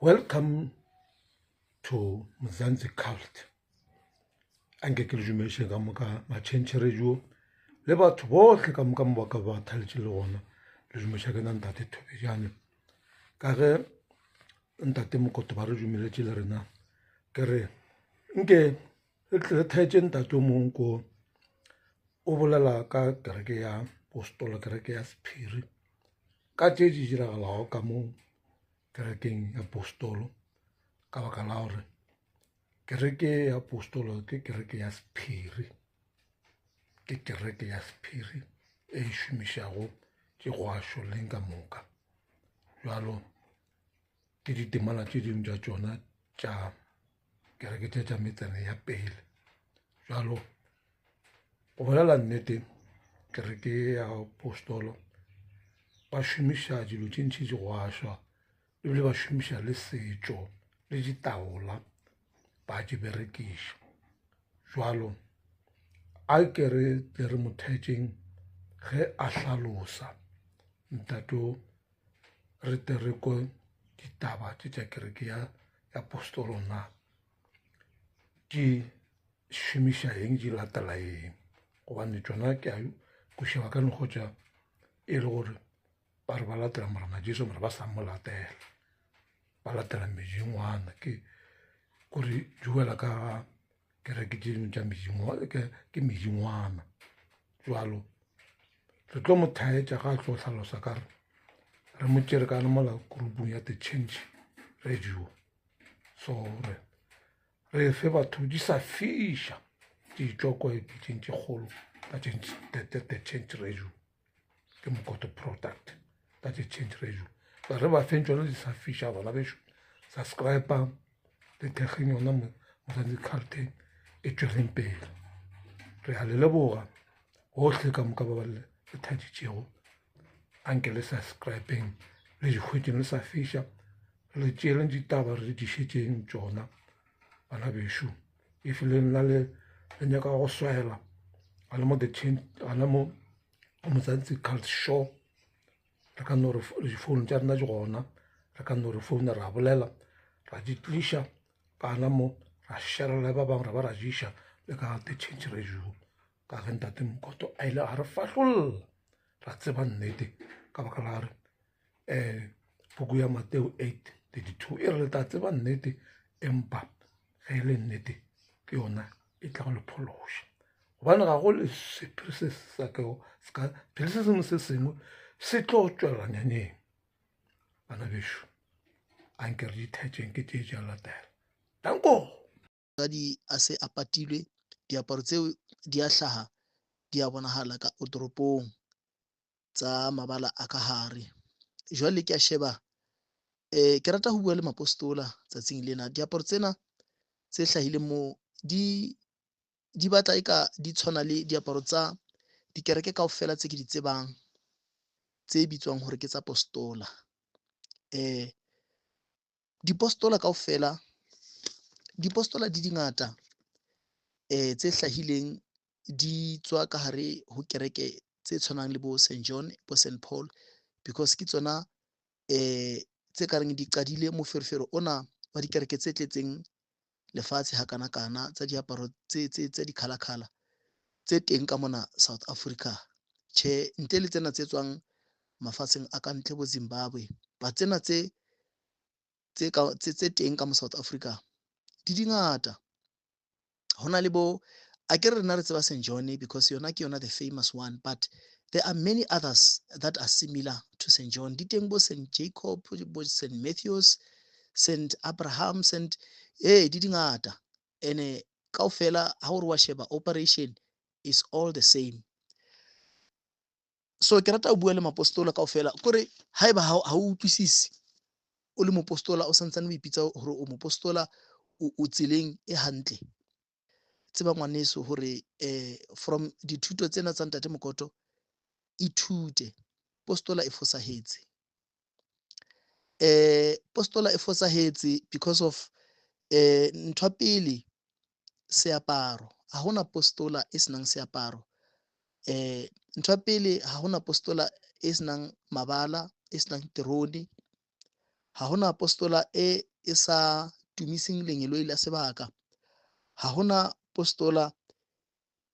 Welcome to Mzansi Cult. Anke ke le dumedišeng ka moka matšhentšherejo le batho bohle ka moka mo ba ka ba thaletše le gona le dumiša ke na ntate Thobejane ka ge ntate Mokoto ba re dumeletše le rena ke re nke re tle re thaetše ntate o mongwe ko o bolela ka kereke ya postolo kereke ya sephiri ka tše di diragalago ka mo kerekeng ya postolo ka baka la gore kereke ya postolo ke kereke ya sephiri ke kereke ya sephiri e šomišago tše gwašo leng ka moka jalo ke ditemana tše dingwe tša tšona tša kereke tše tša metsana ya pele jalo go bolela nnete kereke ya postolo ba šomiša dilo tše ntši di go ašwa ebile ba šomiša le setšo le ditaola ba di berekiša jwalo a ke re tle re mo theetšeng ge a hlalosa ntate re tle re kwe ditaba tše tša kereke ya ya postolo na di šomiša eng di latela eng gobane tšona ke a kwešiša ba ka no hwetša e le gore ba re ba latela Morena Jesu mara ba sa mo latela ba latela medingwana ke kore di wela ka kereke tše dingwe tša medingwana ke medingwana jwalo re tlo mo thaetša ga a tlo hlalosa ka re re mo tšere ka mola groupong ya the change radio so re re fe batho di sa fiša di tšwa kwa dipitseng tše kgolo the change radio ke mokoto product ka the change radio ba re ba feng tsona di sa fiša bana bešo subscribe le thekgeng yona mosadi carte e tšweleng pele re a le leboga gohle ka moka ba ba le thaditšego anke le subscribeng le di hwetšeng le sa fiša re tšeeleng ditaba re di šetšeng tšona bana bešo if le nna le le nyaka go swela ga le mo the change ga le mo Mzansi Cult Show re ka no re difounu tša rena di gona re ka no re founa ra bolela ra di tliša kana mo ra share le ba bangwe ra ba ra diša le ka the change radio ka ge ntate Mokoto a ile a re fahlolla ra tseba nnete ka baka la gore um puku ya Mateo 8:32 e re le tla tseba nnete empa ge e le nnete ke yona e tla go le phološa gobane ga go le sephiri se sa kego sephiri se sengwe se sengwe se tlo tšwelela nyanyeng bana bešo a nke re dithetšeng ke tše di a latela danko Mosadi a se a patilwe, diaparo tseo di a hlaha di a bonahala ka otoropong tsa mabala a ka hare. Jwale ke a sheba eh ke rata ho bua le mapostola tsatsing lena. Diaparo tsena tse hlahileng moo di di batla eka di tshwana le diaparo tsa dikereke kaofela tse ke di tsebang tse bitswang hore ke tsa postola. Eh Dipostola kaofela, dipostola di dingata tse hlahileng di tswa ka hare ho kereke tse tshwanang le bo St John bo St Paul because ke tsona tse ka reng di qadile moferefere ona wa dikereke tse tletseng lefatshe hakanakana tsa diaparo tse tse tse di-colour-colour tse teng ka mona South Africa. Tjhe, ntle le tsena tse tswang mafatsheng a ka ntle bo Zimbabwe, but tsena tse tse ka tse tse teng ka mo South Africa di dingata. Ho na le bo akere rena re tseba St John because yona ke yona the famous one, but there are many others that are similar to St John. Di teng bo St Jacob, bo St Matthews, St Abraham, St ee di dingata. Ene kaofela ha o re wa sheba operation is all the same. So ke rata ho bua le mapostola kaofela kore haeba ha o utlwisise o le mopostola o santsane o ipitsa hore o mopostola o tseleng e hantle tseba ngwaneso hore from dithuto tsena tsa ntate Mokoto ithute postola e fosahetse postola e fosahetse because of ntho ya pele seaparo ha hona postola e senang seaparo ntho ya pele ha hona postola e senang mabala e senang terone. Ha hona postola e e sa tumiseng lengeloi la sebaka. Ha hona postola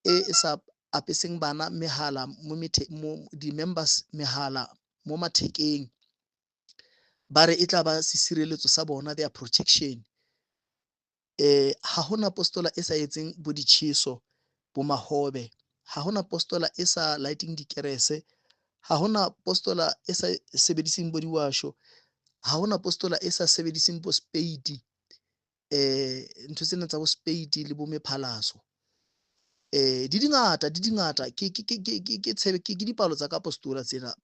e e sa apeseng bana mehala mo methe mo di-members mehala mo mathekeng. Ba re e tla ba sesireletso sa bona, their protection. Ha hona postola e sa etseng bo ditjheso, bo mahobe. Ha hona postola e sa light-eng dikerese. Ha hona postola e sa sebediseng bo diwasho. Ha hona postola e sa sebediseng bo spade, ntho tsena tsa bo spade le bo mephalaso. Di dingata, di dingata ke dipalo tsa ka postola tsena.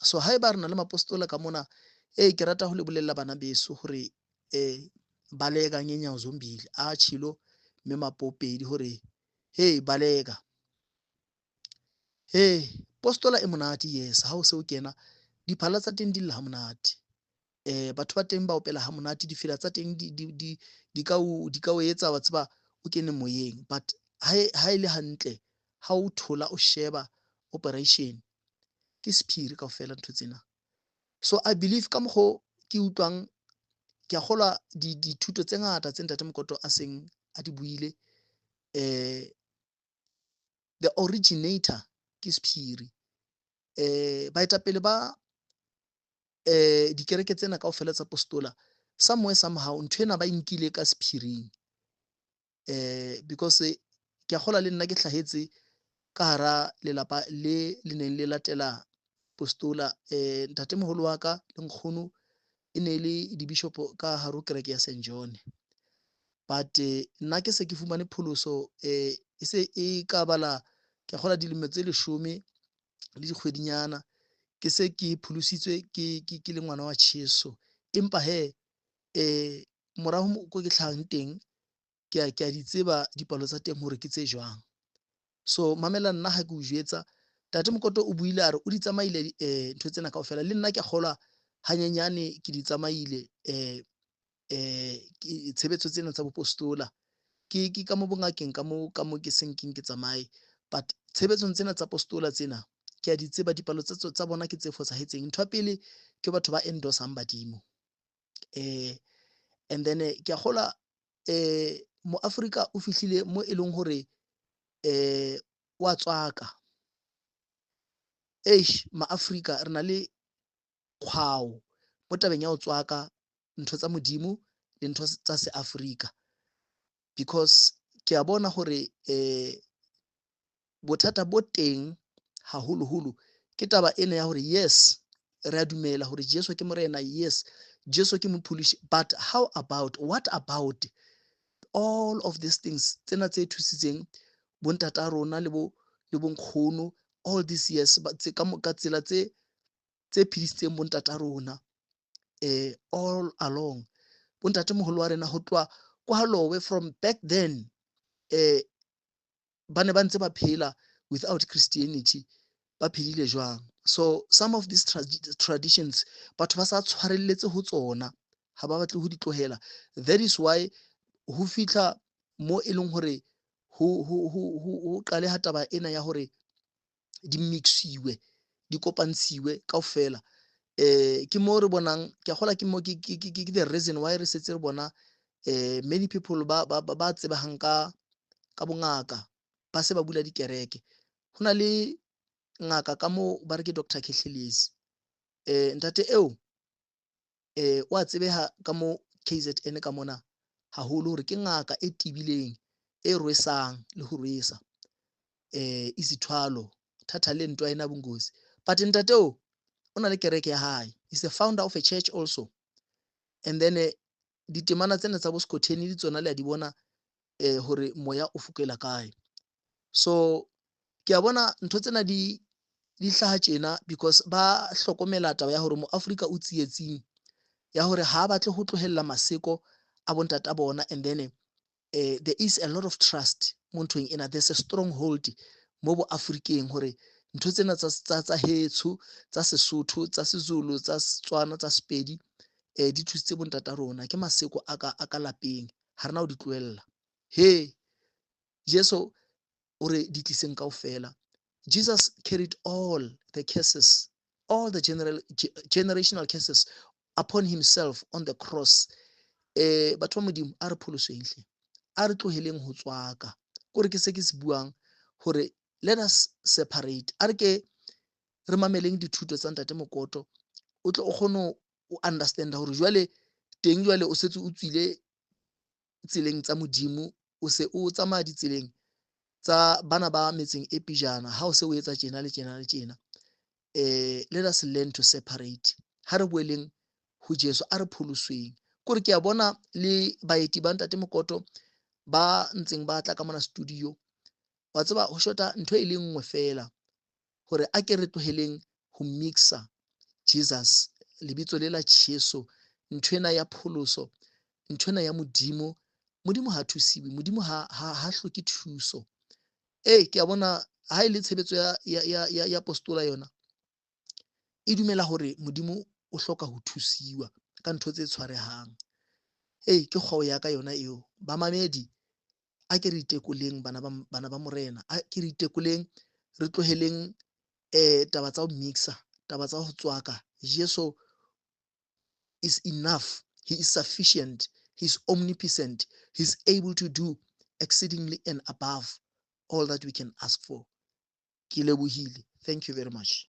So haeba re na le mapostola ka mona, ee ke rata ho le bolella bana beso hore baleka ngenyawo zombili. A tjhilo mme Mapopedi hore hey baleka. Hey postola e monate yes, ha o se o kena diphala tsa teng di lla ha monate. Batho ba teng ba opela ha monate, difela tsa teng di ka o etsa wa tseba o kene moyeng. But ha e le hantle, ha o thola o sheba operation ke sephiri kaofela ntho tsena. So I believe ka mokgo ke utlwang, ke a kgolwa dithuto tse ngata tse Ntate Mokoto a seng a di buile, the originator ke sephiri. Baetapele ba dikereke tsena kaofela tsa postola, somewhere somehow nthwena ba e nkile ka sephiring. Because ke a kgolwa le nna ke hlahetse ka hara lelapa le le neng le latela postola. Ntatemoholo wa ka le nkgono e ne le di-bishop ka hare ho kereke ya St John. But nna ke se ke fumane pholoso, e se e ka bala ke a kgolwa dilemo tse 10 le dikgwedinyana ke se ke pholositswe ke le ngwana wa Jesu. Empa hee morao ko ke hlahang teng ke a di tseba dipalo tsa teng hore ke tse jwang. So mamela nna ha ke o jwetsa, Ntate Mokoto o buile a re o di tsamaile ntho tsena kaofela. Le nna ke a kgolwa hanyenyane ke di tsamaile tshebetso tsena tsa bopostola. Ke ka mo bongakeng ka mo ke seng ke tsamaye. But tshebetsong tsena tsa postola tsena ke a di tseba dipalo tsa bona ke tse fosahetseng. Ntho ya pele ke batho ba endorsang badimo. And then ke a kgolwa mo Afrika o fihlile mo e leng hore wa tswaka. Eish ma-Afrika re na le kgwao mo tabeng ya ho tswaka ntho tsa Modimo le ntho tsa se Afrika. Because ke a bona hore bothata bo teng haholoholo ke taba ena ya hore yes re a dumela hore Jesu ke morena, yes Jesu ke mopholosi, but how about, what about all of these things tsena tse thusitseng bontata rona le bo le bonkgono all these years ka tsela tse phedisitseng bontata rona all along. Bontatemoholo wa rena ho tloha kwa Lowe from back then ba ne ba ntse ba phela without Christianity, ba phedile jwang. So some of these traditions batho ba sa tshwarelletse ho tsona, ha ba batle ho di tlohela. That is why ho fihla mo e leng hore ho qaleha taba ena ya hore di mixiwe, di kopantshiwe kaofela. Ke mo re bonang, ke a kgolwa ke mo ke the reason why re setse re bona many people ba tsebahang ka bongaka ba se ba bula dikereke. Ho na le ngaka ka mo ba re ke Dr. Khehlelezi. Ntate eo wa tsebeha ka mo KZN ka mona haholo hore ke ngaka e tibileng, e rwesang le ho rwesa. Isithwalo thatha le ntwa ena bongozi. But ntate o o na le kereke ya hae. He's the founder of a church also. And then ditemana tsena tsa bo Skhotheni di tsona le a di bona hore moya o fokela kae. So ke a bona ntho tsena di hlaha tjena because ba hlokomela taba ya hore mo Afrika o tsietsing ya hore ha batle ho tlohella maseko a bontata bona. And then there is a lot of trust mo nthong ena. There's a stronghold mo bo Afrikeng hore ntho tsena tsa hetsho, tsa Sesotho, tsa Sezulu, tsa Setswana, tsa Sepedi di thusitse bontata rona. Ke maseko a ka lapeng, ha rena ho di tlohella. He Jesu o re di tliseng kaofela. Jesus carried all the curses, all the generational curses Upon himself on the cross. Batho ba Modimo, a re pholosweng hle, a re tloheleng ho tswaka. Kore ke se ke se buang hore let us separate. A re ke re mameleng dithuto tsa Ntate Mokoto, o tle o kgone o understanda hore jwale teng jwale o setse o tswile tseleng tsa Modimo, o se o tsamaya ditseleng tsa bana ba metseng e pejana. Ha o se o etsa tjena le tjena le tjena, let us learn to separate. Ha re boeleng ho Jesu, a re pholosweng. Kore ke a bona le baeti ba Ntate Mokoto ba ntseng ba tla ka mona studio, wa tseba ho shota ntho e le nngwe fela, hore a ke re tloheleng ho mixa Jesus, lebitso le la Jesu, nthwena ya pholoso, nthwena ya Modimo. Modimo ha thusiwe, Modimo ha hloke thuso. Ee, ke a bona ha e le tshebetso ya postola, yona e dumela hore Modimo o hloka ho thusiwa ka ntho tse tshwarehang. Ee, ke kgwao ya ka yona eo. Bamamedi, a ke re itekoleng, bana ba Morena, a ke re itekoleng, re tloheleng taba tsa ho mixa, taba tsa ho tswaka. Jesu is enough, he is sufficient, he is omnipotent, he is able to do exceedingly and above all that we can ask for. Ke lebohile, thank you very much.